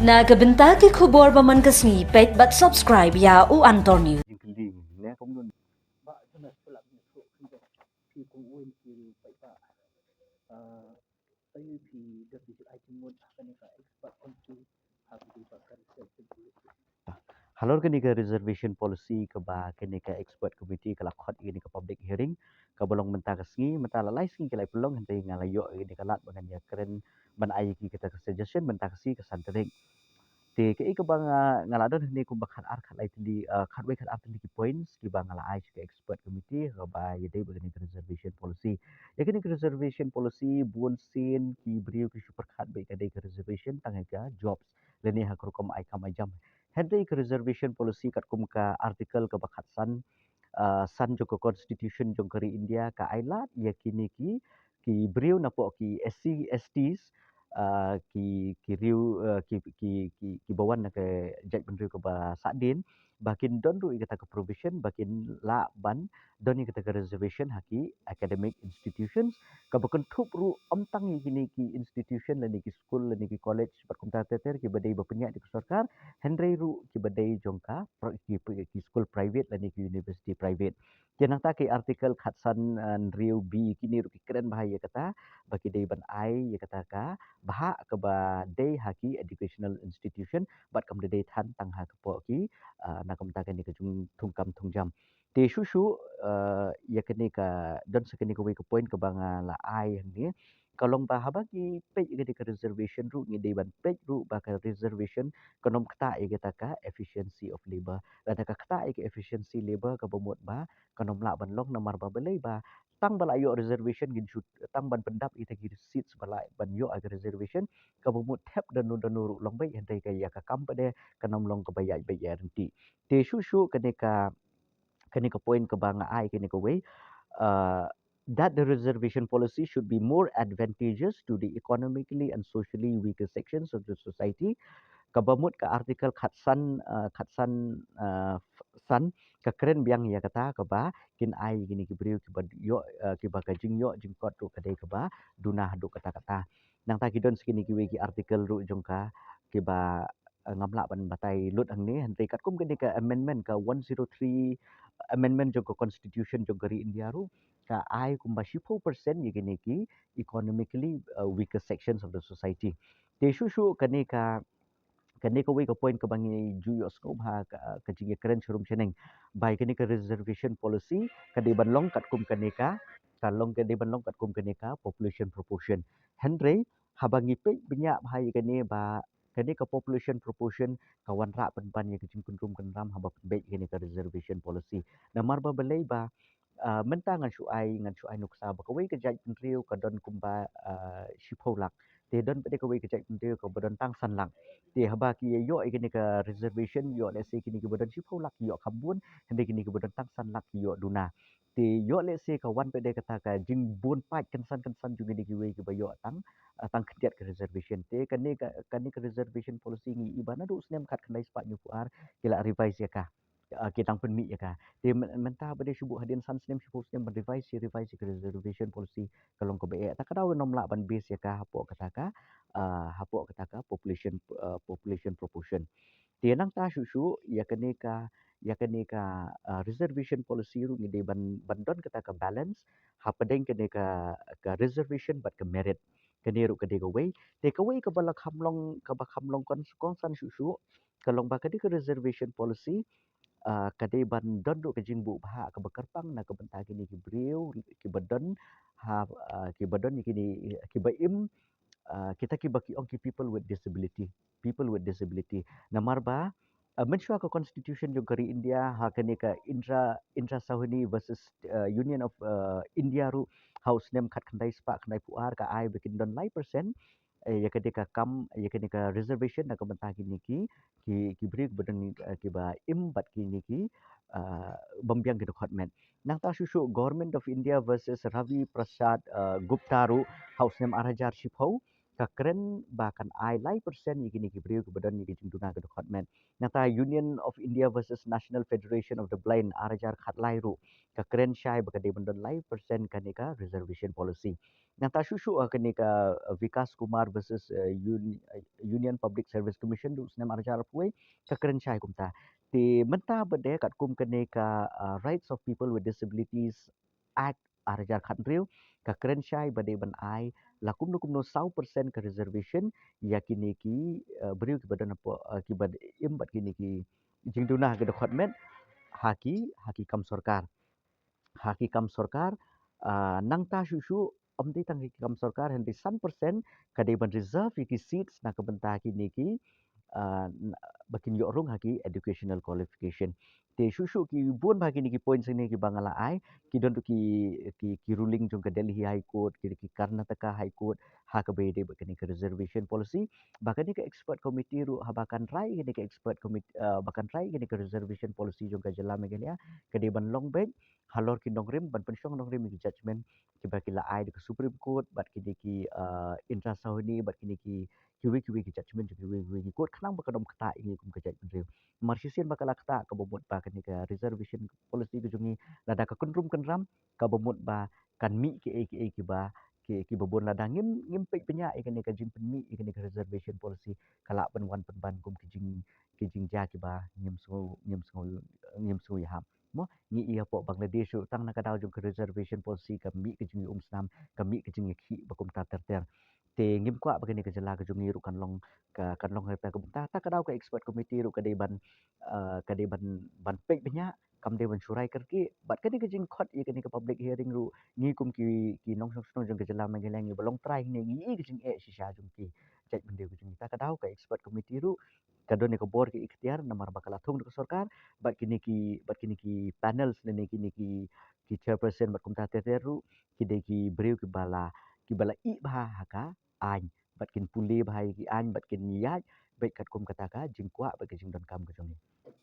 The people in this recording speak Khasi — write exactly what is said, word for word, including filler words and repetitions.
Na ka bynta ki khubor ba man ka sngi, peit bad subscribe ïa U Antor News. Jingkylli ne kumno? Ba jana pula ni tu kumno? Phi kum uin phi pait ba. Ah, ayu phi da phi ai jingmut ha kane ka expert committee ha phi ba kan. Halor kane ka reservation policy kaba kane ka expert committee ka la khot ïa kane ka public hearing kaba long mynta ka sngi, mynta la lai sngi ka la pynlong, hynrei nga la ïoh ïa kane ka lad ba ngan ïa kren ban ai ïa ki kata ka suggestion mynta ka sngi ka san tarik. Te kaei kaba nga, nga la don hangne kumba khat ar khat lai tylli, ah, khat wei khat ar tylli ki points kiba nga la ai sha ka expert committee kaba ïadei bad kane ka reservation policy. Ïa kane ka reservation policy bun sien ki briew ki shu pyrkhat ba ka dei ka reservation tang ïa ka jobs lane ha ka rukom ai kam ai jam. Hynrei ka reservation policy katkum ka article kaba khatsan, ah, san jong ka constitution jong ka ri India ka ai lad ïa kine ki, ki briew napoh ki S C, S Ts, ah, ki, ki riew, ah, ki, ki, ki, kiba wan na ka jaitbynriew kaba sahdien, ba kin don ruh ïa kata ka provision ba kin lah ban don ïa kata ka reservation ha ki academic institutions, kaba kynthup ruh ym tang ïa kine ki institution lane ki skul lane ki college bad kumta ter ter kiba dei ba pynïaid da ka sorkar, hynrei ruh kiba dei jong ka pri-, ki, ki skul private lane ki university private. Te nangta ki article khatsan, ah, hynriew B kine ruh ki kren bha ïa kata ba ki dei ban ai ïa kata ka bhah kaba dei ha ki educational institution bad kam da dei than tang ha ka poh ki, ah, na ka bynta kane ka jingthung kam thung jam. Te shuh shuh, eh, ïa kane ka, don sa kane kawei ka point kaba nga la ai hangne. Ka long ba haba ngi peit ïa kane ka reservation ruh ngi dei ban peit ruh ba ka reservation kan ym ktah ïa kata ka efficiency of labor. Lada ka ktah ïa ka efficiency labor kaba mut ba kan ym lah ban long namar ba balei ba tang ba la ïoh reservation ngin shu tang ban pyndap ïa kita ki seats ba la ban ïoh ïa ka reservation kaba mut thep da no da no ruh long beit hynrei ka ïa ka kam pat de kan ym long kaba ïaid beit ïaid ryntih. Te shuh shuh kane ka kane ka point kaba nga ai kane kawei, uh, that the reservation policy should be more advantageous to the economically and socially weaker sections of the society. Kaba mut ka article khatsan, uh, khatsan, uh, san ka kren biang ïa kata kaba kin ai kine ki briew kiba ïoh, uh, kiba ka jingïoh jingkot ruh ka dei kaba duna haduh katta katta. Nangta ki don sa kine kiwei ki article ruh jong ka kiba, eh, ngam lah ban batai lut hangne, hynrei katkum kane ka amendment, ka one zero three amendment jong ka constitution jong ka ri India ruh ka ai kumba shiphew percent ïa kine ki economically, eh, weaker sections of the society. Te shuh shuh kane ka, kane kawei ka point kaba ngi ju ïohsngew bha ka, ka jingïakren sharum shaneng ba ïa kane ka reservation policy ka dei ban long katkum kane ka, ka long ka dei ban long katkum kane ka population proportion. Hynrei haba ngi peit bniah bha ïa kane ba kane ka population proportion ka wanrah pynban ïa ka jingkynrum kynram haba pynbeit ïa kane ka reservation policy. Namar ba balei ba, ah, mynta ngan shu ai, ngan shu ai nuksa ba kawei ka jaitbynriew ka don kumba, ah, shiphew lak. Te don pat de kawei ka jaitbynriew kaba don tang san lak. Te haba ki ïoh ïa kane ka reservation, ïoh lehse kine kiba don shiphew lak ïoh kham bun, hynrei kine kiba don tang san lak ïoh duna. Te ïoh lehse ka wan pat de kata ka jingbun paid kynsan kynsan jong kine kiwei kiba ïoh tang, ah, tang khyndiat ka reservation. Te kane ka, kane ka reservation policy ngi i ba naduh snem khatkhyndai spah hynñiewphew ar ki la revise ïa ka. Ah, ki dang pynmih ïa ka. Te myn-, mynta ba dei shu buh hadien san snem shiphew snem ban revise, revise ïa ka reservation policy ka long kaba eh. Ta ka daw ngam lah ban base ïa ka hapoh kata ka, ah, hapoh kata ka population, ah, population proportion. Te nangta shuh shuh ïa kane ka, ïa kane ka, ah, reservation policy ruh ngi dei ban, ban don kata ka balance hapdeng kane ka, ka reservation bad ka merit. Kane ruh ka dei kawei. Te kawei kaba la kham long, kaba kham long kong-, kongsan shuh shuh ka long ba kane ka reservation policy, ah, ka dei ban don ruh ka jingbuh bhah kaba kyrpang na ka bynta kine ki briew kiba don ha, ah, kiba don kine kiba im, ah, kita kiba ki ong ki people with disability, people with disability. Namar ba, ah, mynshuwa ka constitution jong ka ri India ha kane ka Indra, Indrasawhini versus, ah, Union of, ah, India ruh ha u snem khatkhyndai spah khyndaiphew ar ka ai ba kin don lai percent, eh, ïa kane ka kam, ïa kane ka reservation na ka bynta kine ki, ki, ki briew kiba don, eh, kiba im bad kine ki, ah, bym biang ki dkhot met. Nangta shuh shuh Government of India versus Ravi Prasad, ah, Gupta ruh ha u snem ar hajar shiphew, ka kren ba kan ai lai percent ïa kine ki briew kiba don ïa ki jingduna ka dkhot met. Nangta Union of India versus National Federation of the Blind ar hajar khatlai ruh ka kren shai ba ka dei ban don lai percent kane ka reservation policy. Nangta shuh shuh ha kane ka, uh, Vikas Kumar versus, uh, Un-, uh, Union Public Service Commission ruh snem ar hajar arphew wei ka kren shai kumta. Te mynta ba dei katkum kane ka, uh, Rights of People with Disabilities Act ar hajar khathynriew ka kren shai ba dei ban ai la kumno kumno saw percent ka reservation ïa kine ki, uh, briew kiba don hapoh, uh, kiba im bad kine ki jingduna ka dkhot met ha ki, ha ki kam sorkar. Ha ki kam sorkar, uh, nangta shuh shuh ym dei tang ha ki kam sorkar, hynrei san percent ka dei ban reserve ïa ki seats na ka bynta kine ki, uh, n-, ba kin ïoh rung ha ki educational qualification. Te shuh shuh ki bun bha kine ki points kine kiba nga la ai, ki don ruh ki, ki, ki ruling jong ka Delhi High Court, ki, ki Karnataka High Court, ha kaba ïadei bad kane ka reservation policy. Ba kane ka expert committee ruh haba kan rai kane ka expert committee, uh, ba kan rai kane ka reservation policy jong ka jylla Meghalaya ka dei ban long beit halor ki nongrim, ban pynshong nongrim ïa ki judgment kiba ki la ai da ka Supreme Court bad kine ki, uh, Indra Sawhney bad kine ki, kiwei kiwei ki judgment jong kiwei kiwei ki court, khnang ba kan ym ktah ïa ngi kum ka jaitbynriew. Mar shisien ba ka la ktah, kaba mut ba kane ka reservation policy ka jong ngi lada ka kynrum kynram, kaba mut ba kan mih kiei kiei kiba, ki, kiba bun. Lada ngim, ngim peit bniah ïa kane ka jingpynmih ïa kane ka reservation policy, ka lah ban wan pynban kum ki jing, ki jingjia kiba ngim sngew, ngim sngew, ngim sngew ïahap. Mo, ngi ïohi hapoh Bangladesh ruh tang na ka daw jong ka reservation policy ka mih ka jingïaumsnam, ka mih ka jingïakhih ba kumta ter ter. Te ngim kwah ba kane ka jylla ka jong ngi ruh kan long ka, kan long kata ka bynta. Ta ka daw ka expert committee ruh ka dei ban, uh, ka dei ban, ban peit bniah, kam dei ban shu rai kyrkieh. Bad kane ka jingkhot ïa kane ka public hearing ruh, ngi kum ki, ki nongshong shnong jong ka jylla Meghalaya ngi ba long trai hangne ngi ïohi ka jingeh shisha jong ki jaitbynriew ka jong ngi. Ta ka daw ka expert committee ruh ka don ïa ka bor ka iktiar namar ba ka la thung da ka sorkar, bad kine ki, bad kine ki panels lane kine ki, ki chairperson bad kumta ter ter ruh ki dei ki briew kiba la, kiba la ïeh bha ha ka aiñ, bad kin pule bha ïa ki aiñ, bad kin ïaid beit katkum kata ka jingkwah bad ka jingdonkam ka jong ngi.